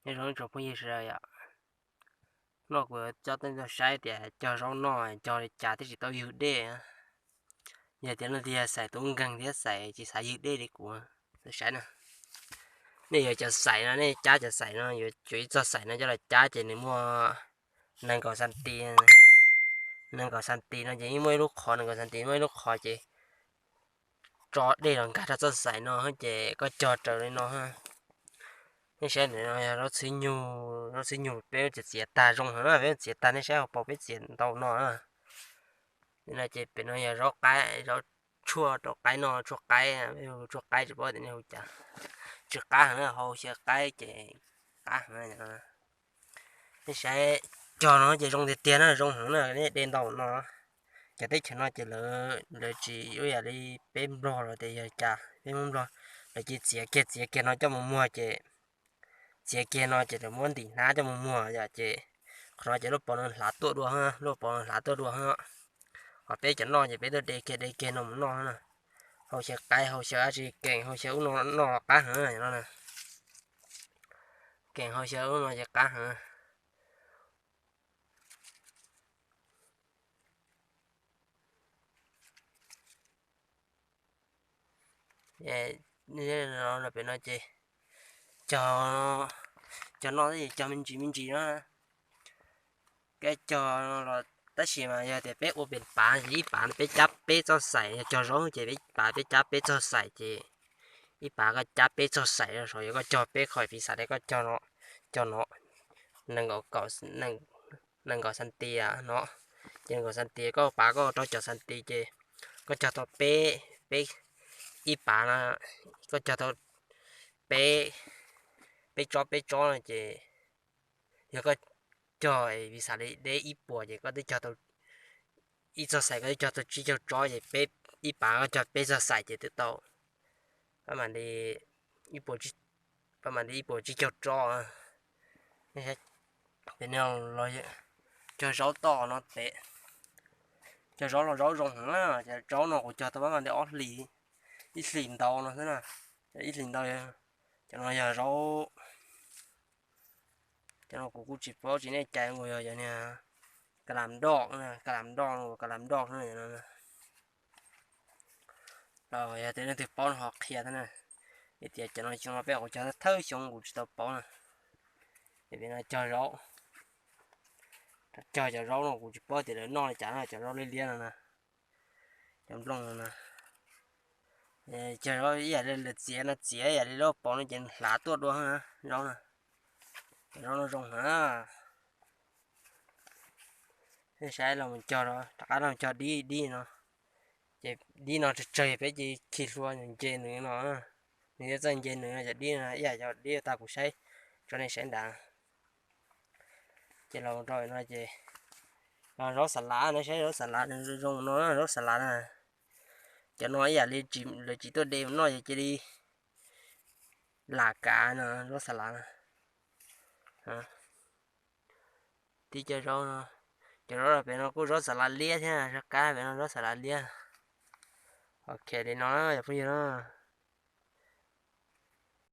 Nyob zoo tsoom phooj ywg sawv daws yom, no kuv coj tuaj saib tias cog zaub noj cog li cas thiaj tsis tau ywg dej. Yog tias leej twg yog xaim tub nkeeg thiab xaim tsis xav ywg dej li kuv, saib na. Nej yuav cov xaim no, nej cab cov xaim no, yuav tsum ib txog xaim no coj los cab ces nws muaj nees nkaum xanti. Nees nkaum xanti no ces yeej muaj ib lub qhov, nees nkaum xanti muaj ib lub qhov ces tso dej los nkag rau txoj xaim no ces koj cog raws li no. Nej saib ntawm no yog zaub txhwb nyug, zaub txhwb nyug peb txiav txiav tag zoo heev na, peb txiav tag nej saib hauv paus peb txiav ntau no na. No ces pem no yog zaub qaib, zaub tshuaj rau qaib noj, tshuaj qaib, tshuaj qaib tsis paub tias nej hu cas. Tsw qab heev na, hau xyaw qaib ces qab heev. Nej saib cog no ces zoo tiag tiag na, zoo heev na, nej de ntau no. Cov teb chaws no ces lawv, lawv tsis ua yam li peb Nplog los tias yog cas, peb Hmoob Nplog lawv cia txiav kiag, txiav kiag no coj mus muag ces, txiav kiag no ces lawv muab ntim hnab coj mus muag yom, ces qhov no ces lub paus no hlav tuaj dua, lub paus no hlav tuaj dua. Ho peb cov noj ces peb tuaj de kiag, de kiag no mus noj na. Hau xyaw qaib, hau xyaw dab tsi, keem hau xyaw ub no noj qab heev no. Keem hau xyaw ub no ces qab heev. Pem no ces cog, cog noj cog me ntsis me ntsis no. Kev cog los tab sis mas yog tias peb ua pem pav, ib pav peb cab peb txoj xaim, yog cog zaub ces ib pav peb cab peb txoj xaim ces ib pav koj cab peb txoj xaim rau saud, yog koj cog peb qho piv xam li koj cog no, cog no nees nkaum xanti no, ces nees nkaum xanti koj pav koj rau caum xanti ces koj cog tau peb, peb, ib pav no koj cog tau peb, peb tsob peb tsob no ces yog koj cog piv xam li deb ib puas ces koj twb cog tau, ib txoj xaim koj twb cog tau tsib caug tsob ces peb, ib pav koj cog peb txoj xaim ces twb tau pab mam li ib puas tsib caug tsob. Pem no los cog zaub toj no tes, cog zaub los zaub zoo heev na, cov zaub no kuv cog tau pab mam li ob hlis, ib hlis ntau no xwb na, ib hlis ntau. Cov no yog zaub, cov no kuv kuj tsis paub tsis nej cai, nkaus yog cov niag ka lam doj, ka lam doj, ka lam doj no. Los yog tias leej twg paub no ho qhia thiab na. Vim tias cov no xyoo no peb kuv cog thawj xyoo kuv tsis tau paub na. Ces pem no cog zaub, cog cov zaub no kuv tsis paub tias lawv noj li cas no, cov zaub liab liab no na, cov nplooj no na. Cog zaub ib yam li lawv txiav no, txiav ib yam li lub paus no ces hlav tuaj dua zaub na. Cov zaub no zoo heev. Saib los cog, rov qab los cog dib, dib no. Ces dib no tsawg tsawg peb cia khi hlua nce nws no. Nws thiaj txawj nce nws no, cov dib no ib yam cov dib tag kuv saib tso nej saib nrad. Ces los rau no ces zaub xa lav no, saib zaub xa lav zoo no, zaub xa lav na. Cov no ib yam li lawv tsis tuaj de mus noj ces cia li lam kav no, zaub xa lav na. Tib cov zaub no, cov zaub pem no kuj zaub xa lav liab thiab, zaub qab pem no zaub xa lav liab. Ok li no yog phooj ywg na.